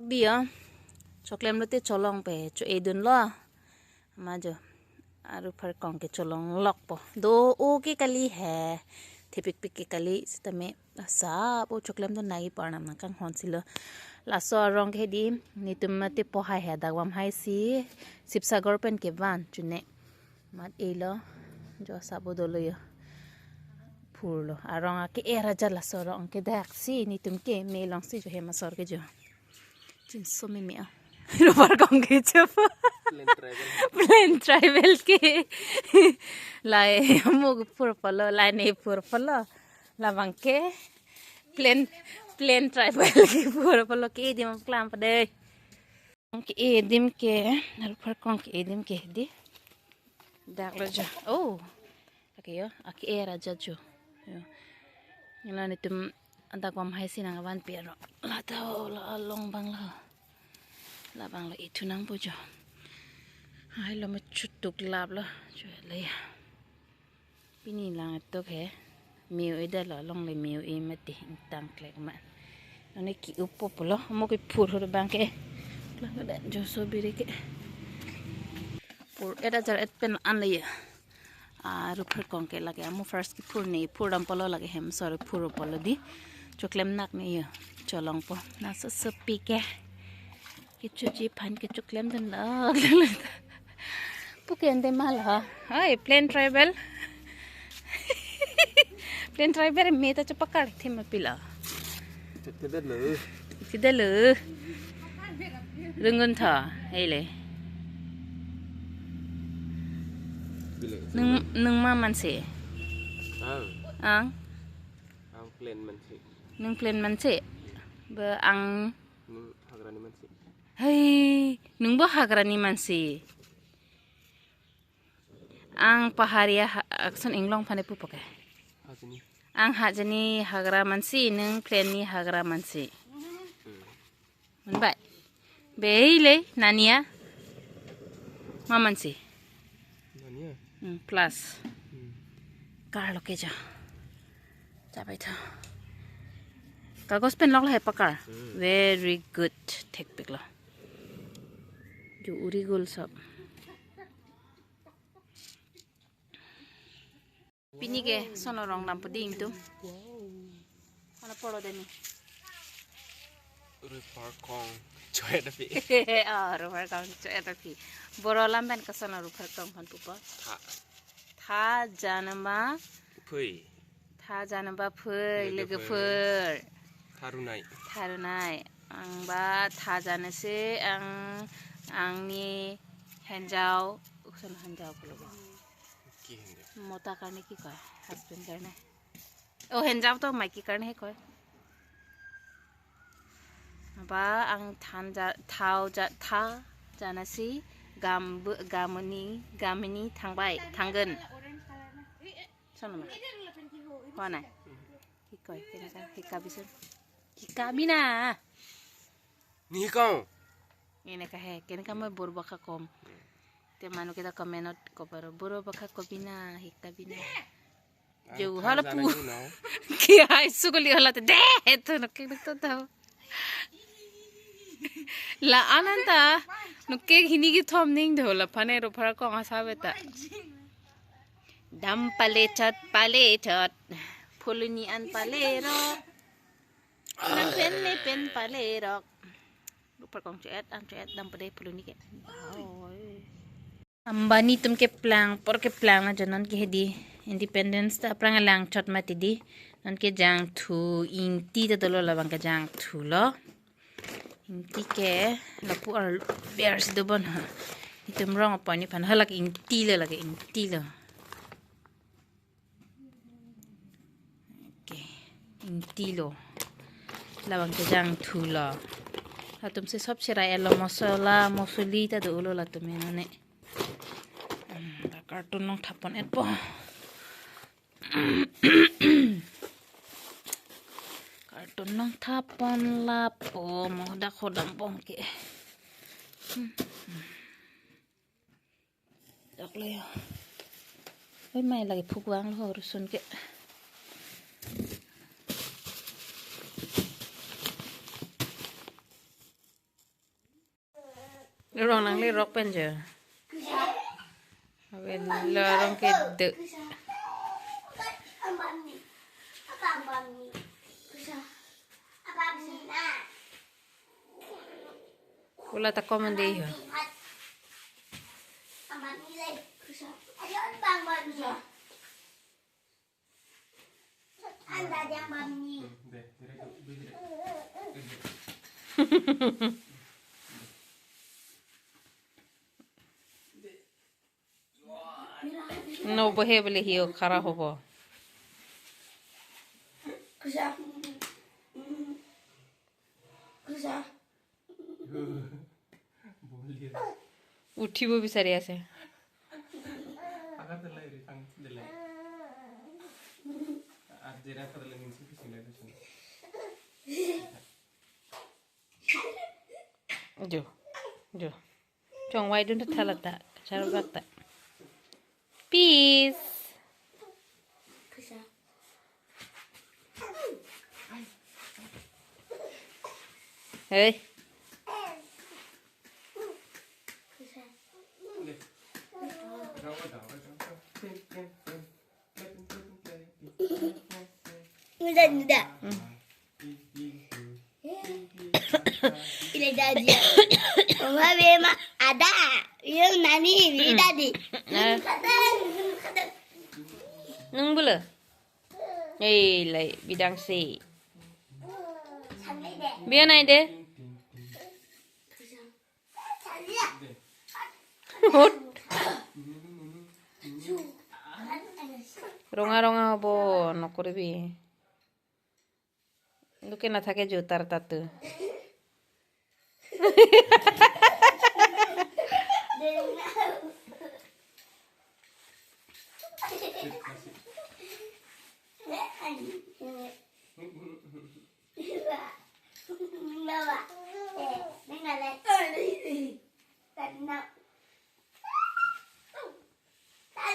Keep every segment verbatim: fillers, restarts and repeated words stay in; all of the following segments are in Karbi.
Biya, choklem lote cholong pe, cho-edunlo. Ama jo, aru pharkong ke cholong lokpo. Do-o ke kali he, thepikpik ke kali, sitame, asap o choklem do nai parnam nangkanghon silo. Laso arong ke di, netum mate pohai he, dagwam hai si, Sibsagar pen kevan, chune. Mat-elo, jo asap o dolo yo. Phurlo, arong ake-er ajat laso arong ke dak si, netum ke me long si jo hem asor ke jo. Chinso meme a. Rupar kong ke chapa. Plain tribal. Plain tribal ke. Lai mo phur palo, lai ne phur palo. Labang ke. Plain, plain tribal ke phur palo ke di mo klam pa dei. Ke edim ke, rupar kong ke edim ke di. Dak lo jo. Oh. Lake yo, ake-er ajat jo. Yo. Nila netum dagwam hai si nangvan pero. La ta la along bang lo. Labang lo ithu nangpo jo. Hai lo me chutuk lap lo. Jo le ya. Pini lang tok he. Meo-e da lo, longle meo-e mati ingtang klek ma. Nane ke-upo pulo, mo ke phur hur bang ke. Lang da joso biri ke. Phur et ajar et pen an le ya. Aru pharkong ke lake, amo first ke phur ne, phur dam palo lake hem, sorry, phur palo di. Choklem nak ne ya, cholongpo. Na so sopi ke. Kechoji aphan kechoklem dunlo. Pu ke ante mal ha. Hai, plain tribal. Plain tribal me ta chepakar thim pilo. Tidak lo. Tidak lo. Rungun tha, hele. Bila. Nung, nung ma mansi. Ang. Ang. Ang plain mansi. Nung plain mansi. Be ang. Nung hagrani mansi. Hai, nung bo hagrani mansi. Ang paharia ha-, akson inglong phane pupo ke. Hajani. Ang hajani hagra mansi, nung plain ni hagra mansi. Hmm. Mun bai. Beile, nania. Ma mansi. Nania. Hmm, plus. Hmm. Kar lo ke jo. Chapai tho. Kagos pen lok lahai pakar. Hmm. Very good. Thekpik lo. Jo uri gul sob. Pini ke sono rong dam puding tu. Mana poro deni? Rupar kong choet api. Oh, rupar kong choet api. Boro lam pen ke sono rupar kong phan pupo. Tha. Tha janma. Phui. Tha janma phui, lege phui. Lege phui. Tharunai. Tharunai. Ang ba tha jana si ang, angni henjao, usun henjao pulo ba. Ki henjao? Mota karne ki koi, husband karne. Oh, henjao to maiki karne he koi. Ba ang than ja, thao ja, tha jana si gam bu, gamuni, gamuni thangbai, thanggen. Sono ma. Kona. Ki koi, kenaka, hika bisun. Hika bina. Ni hikau. Ini ka he, kenaka ma bor baka kom. Te manu kita komenot ko paro, bor baka ko bina, hika bina. Jo hala pu. Ki hai sukuli hala te de, to no ke to to. La ananta, no ke hini ki thom ning do la phane rupar kong asa beta. Dam pale chot, pale chot. Phuloni an pale ro. Nang pen ne pen pale rok. Rupar kong choet, an choet dam pade phuloni ke. Oi. Ambani tum keplang, por keplang na jo non ke hedi. Independence ta aphrang alang chot mati di. Non ke jangthu, ingti ta dolo labang ke jangthu lo. Ingti ke lapu ar ber si dobon ha. Itum rong apon ni phan halak ingti lo lake ingti lo. Oke, ingti lo. Labang ke jangthu lo. Latum si sob cherai elo mosola, mosoli ta dolo latum enane. Hmm, ta carton nong thapon et po. Carton nong thapon lapo mo dak hodam pon ke. Hmm, hmm. Dak lo ya. Oi mai lagi phukvang lo rusun ke. Rong nanglerok pen je. Aben la rong kedo. Kula ta komande ho. No bohe bole hio khara hobo. Uthibo bisari ase. Jo, jo. Chongvai dun tha lata, charvak ta. Peace. Hey. Nida, nida. Hmm. Ila jadi. Mama bema ada. Ila nani, ila jadi. Nah. Nung bula. Eh, lai bidang si. Biar nai de. Hut. Ronga ronga hobo nokori bi. Duke na thake jutar tatu.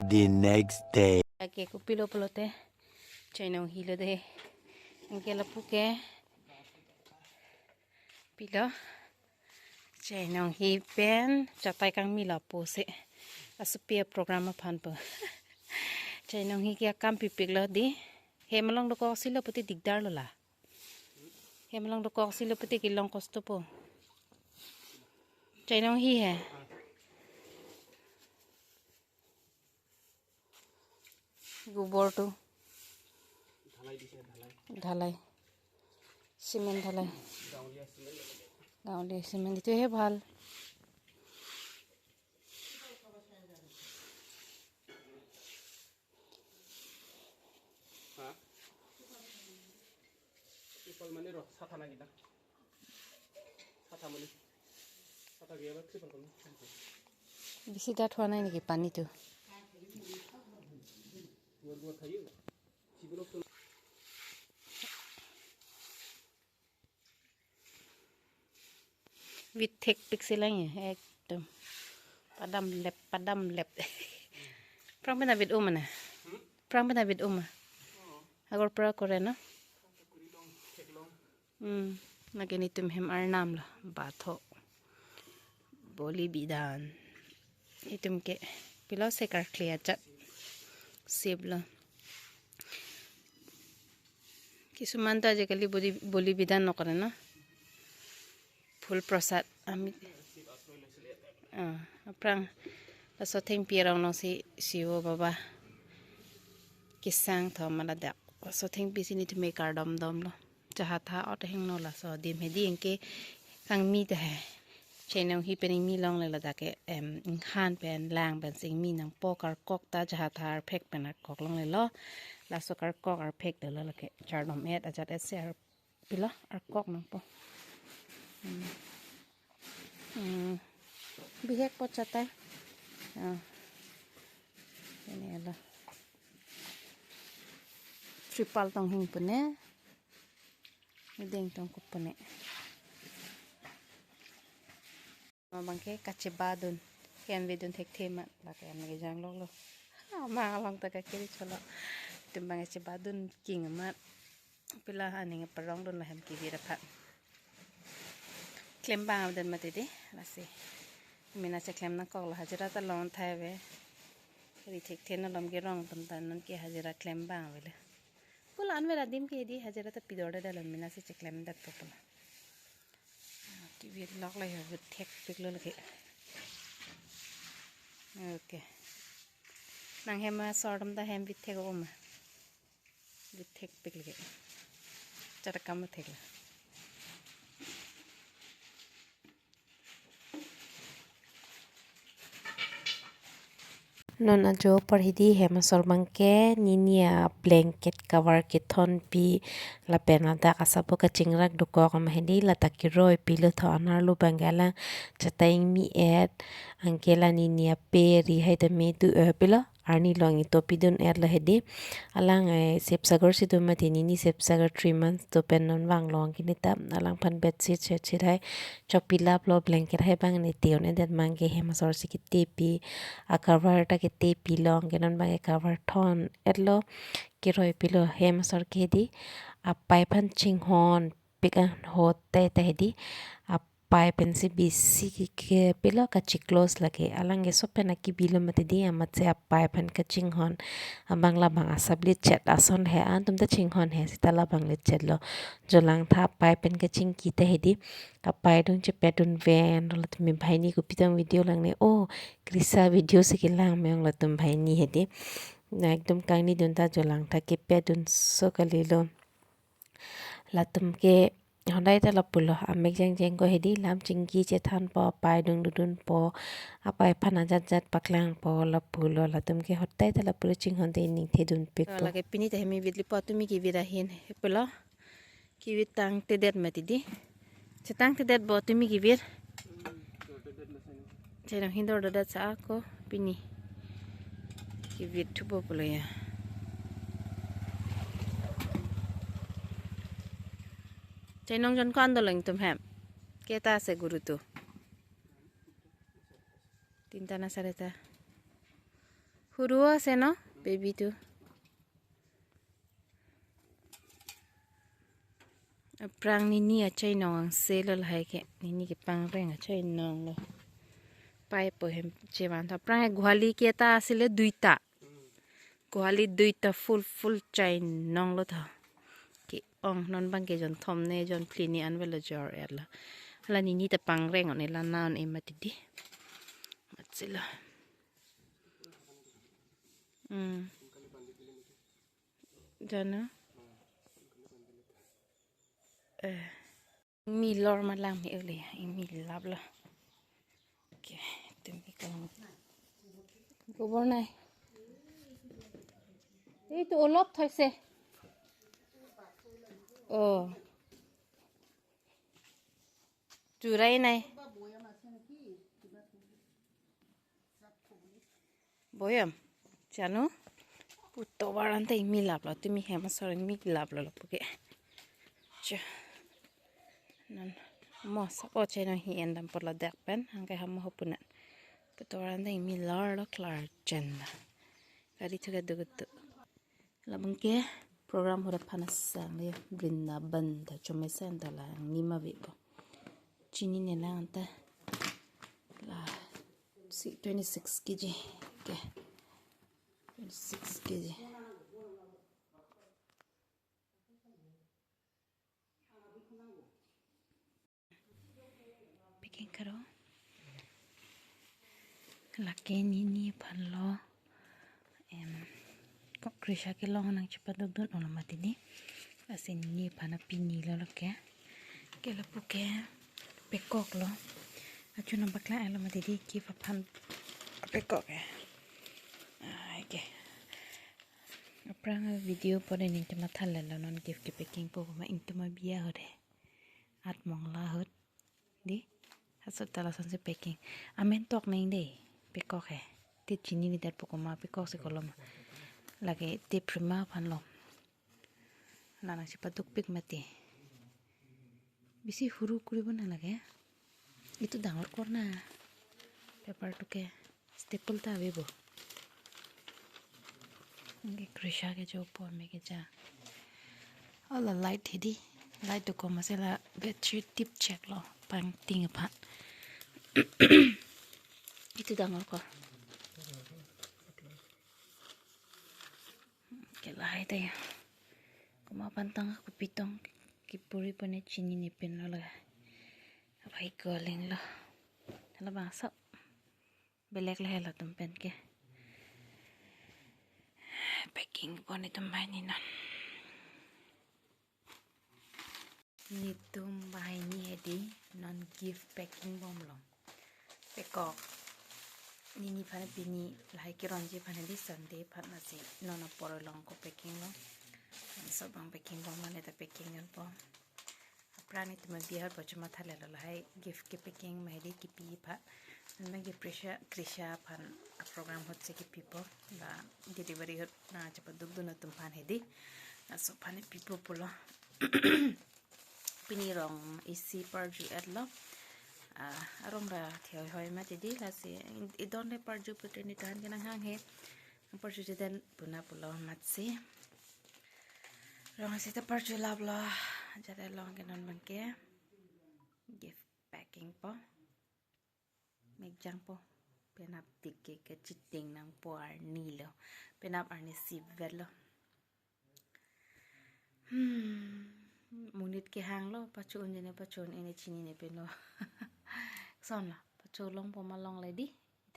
The next day. Ake kopilo pulote. Chainong hilo de. Anke lapu ke. Pilo. Chainong hi pen chatai kangmi lapu si. Asupi program aphan po. Chainong hi ke akam pipik lo di. Hem along dokok si lo puti dikdar lo la. Hem along dokok si lo puti kelong kosto po. Chainong hi he. গোবৰটো। ঢালাই দিছে, ঢালাই। ঢালাই। চিমেণ্ট ঢালাই। গাঁৱলীয়া চিমেণ্ট। গাঁৱলীয়া চিমেণ্ট, এইটোহে ভাল। হা? ত্ৰিপল মানে ৰ, চাথা না কিবা? চাথা মানে। চাথা দিয়া বা ত্ৰিপল মানে। বেছি ডাঠ হোৱা নাই নেকি পানীটো? Wit thek pixel lang ya, ekdom. Padam lep, padam lep. Prang pina bit um na? Prang pina bit um. Agor pra kore na? Hmm, lake netum hem arnam lo, bathok. Boli bidan. Itum ke pilo se karkli ajat. Sip lo. Kisuman ta ajakali boli, boli bidan nokore na. Phul prasad ami. Ah, aphrang laso thengpi arong nong si Sivo Baba kesang thom ma ladak. Laso thengpi si netum ke kardom dom lo. Jahatha ot hingno laso adim hedi anke kangmi ta he. Chainong hi pen ingmi longle ladak ke, em, inghan pen lang pen si ingmi nangpo, karkok ta jahatha arphek pen arkok longle lo. Laso karkok arphek dolo lake chardom et ajat et si ar pilo arkok nangpo. Hmm. Hmm. Bihek po chatai. Ah. Ini alo. Tripal tong hing pune. Ding tong kup pune. Abang ke kachebadun. Ke an vedun thekthe ma. Lake an lake jang lok lo. Ah, mang along ta kakiri cholo. Itum abang kachebadun king amat. Pila aning parong dun lahem kivir aphan. Klem bang adan mati di, lasi. Mena cheklem nangkoklo, hajira ta long thai ave. Ri thekthe, non lom kerong atum ta non ke hajira klem abang avelo. Pulo anver adim ke hedi hajira ta pidor dada lo, mena si cheklem detpo pulo. Kivit lok lo ya, vit thekpiklo lake. Okay. Nang hem asor atum ta hem vit thek oma. Vit thekpik lake. Chara kam thek lo. Non ajo apor hedi hem asor abang ke nini a blanket cover kethonpi lapen ladak asap kachingrak dokok ama hedi, lata keroipilo tho, anerlo abang ke alang chata ingmi-et, anke la nini ape ri hai tame do-epilo, arni along ito pidun-etlo hedi. Alang, eh, Sibsagar si do mati, nini Sibsagar three months do pen non vanglo, anke neta alangphan bedsheet setsheet hai chopilaplo, blanket hai abang ne te-un-edet abang ke hem asor si ketepi, a cover ta ketepilo, anke non abang ke cover thon-etlo, keroipilo. Hem asor ke hedi apai aphan chinghonpik an ahut ta hedi apai pensi bisi ke, kepilo, kachiclose lake. Alang ke sopen akebilo mati di, amatsi apai aphan kachinghon abang labang asap lechet ason he, antum ta chinghon he seta labang lechetlo. Jolangtha apai pen kachingki ta hedi apai adung chepet dunven, latum banghini kopi tang video langne, oh, Krisa video si kelang me-ong latum banghini hedi. Na ekdom kangnidun ta jolangtha kepet dunso kalilo. Latum ke hodai ta lapulo, amek jengjeng ko hedi lam chingki chethanpo, apai adung dodunpo, apai aphan ajatjat paklangpo lapulo. Latum ke hodai ta lapulo, chinghon te ningthedunpikpo. Lake pini ta hem ivit lipo, tumi kivit ahin he pulo. Kivit tangtedet mati di. Chetangtedetpo tumi kivit. Chainong hindor dadat sa ako pini. Kivit thupo pulo ya. Chainong jon ko-an dolo ingtum hem? Keta ase guru tu? Tinta na sareta. Huru ase no? Baby tu. Aphrang nini achainong angse lo lahai ke. Nini kepangreng achainong lo. Paipo hem chevan tha. Aphrang ke gohali keta asile duita. Gohali duita full full chainong lo tha. Ke-ong, non abang ke jon thom ne jon phli ne anvelo jor-etlo. Hala nini ta pangreng on-e, la na on-e mati di. Matsilo. Hmm. Jana. Eh. Ingmi lor ma lang me ole, ingmi laplo. Okay, tumi kalang. Gobor nai. Ei tu olop thoise. Oh. Churai nai. Boyam. Chanu. Pu tovar anta ingmi laplo, tumi hem asor ingmi laplo lapu ke. Cha. Non mo sapo chainong hi endam porlo dak pen, hangke hamo hopunan. Pu tovar anta ingmi larlo klar chen da. Gari thuke dugutu. Labang ke program hura phana sang le Vrindavan ta chomesen ta la nima vepo. Chinine lang ta la si twenty-six K G. Okay. Twenty-six K G. Packing karo. Lake nini aphan lo. Em, kok Krisha kelong nangchepadodun olo mati di. Lasi nini aphan apini lo lake. Ke lapu ke pekok lo. Achu nang paklang alo mati di, gift aphan pekok ke. Ah, okay. Aphrang video pore ning tema thalelo non gift ke packing po ma ingtuma biya hore. At mongla ahut. Di, asut ta lasonsi packing. Amen tok neng de, pekok he. Te chinine det po koma pekok si kolom. Lake te prima aphan lo. La nangchepadukpik mati. Bisi huru kuribo na lake. Itu dangor kor na. Paper tu ke. Staple ta ave bo. Anke Krisha ke jo po me ke ja. Hala light hidi. Light dokok masi la battery tip chek lo. Pangting aphan. Ti dangor ko. Ke lahai ta ya. Komat aphan tang kopitong kipuri pone chinine pinlo la. Abai ko lenglo. Hala bangso. Belek lahai latum pen ke. Packing pon itum banghini non. Netum banghini hedi non gift packing bomlo. Pekok. Nini aphan pini lahai keronji aphan hedi Sunday aphan, lasi non apor along ko packing lo. Laso abang packing bomlo, neta packing jonpo. Aphrang itum abi ahut pachu matha lelo lahai gift kepacking ma hedi kipi aphan. Anme ke Krisha, Krisha aphan aprogram ahut si kipipo. La delivery ahut nangchepadukdun atum aphan hedi. Laso aphan pipo pulo. Pini rong isi parju-etlo. Ah, arong ra thehoi hoi mati di, lasi idon le parju pute netahan ke nanghanghe. Parju jeden puna pulo amatsi. Rong isi ta parju laplo. Jale long ke non abang ke. Gift packing po. Mek jangpo. Penap tik ke kachiting nangpo arni lo. Penap arni sibetlo. Hmm. Monit kehanglo, pachu-un jene pachu-un, ene chinine pinlo. Sonlo, pachu longpo ma longle di.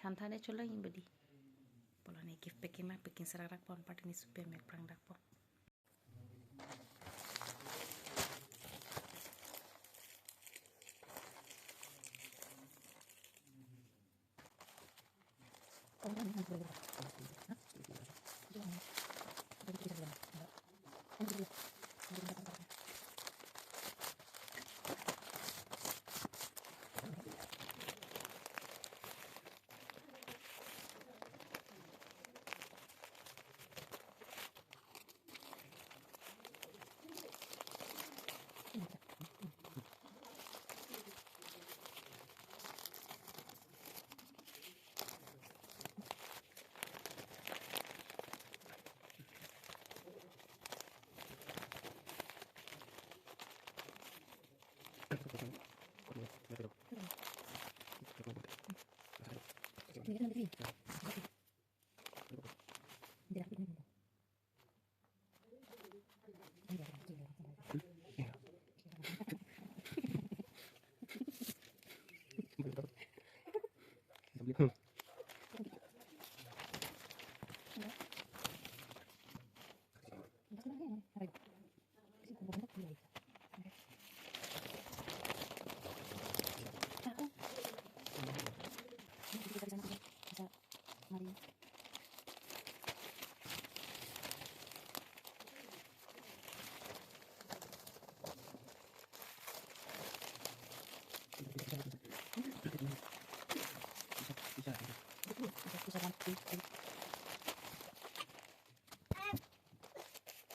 Than than e cholong iba di. Pulo ne gift packing ma, packing serarak pon, party ne supe mek prangdakpo.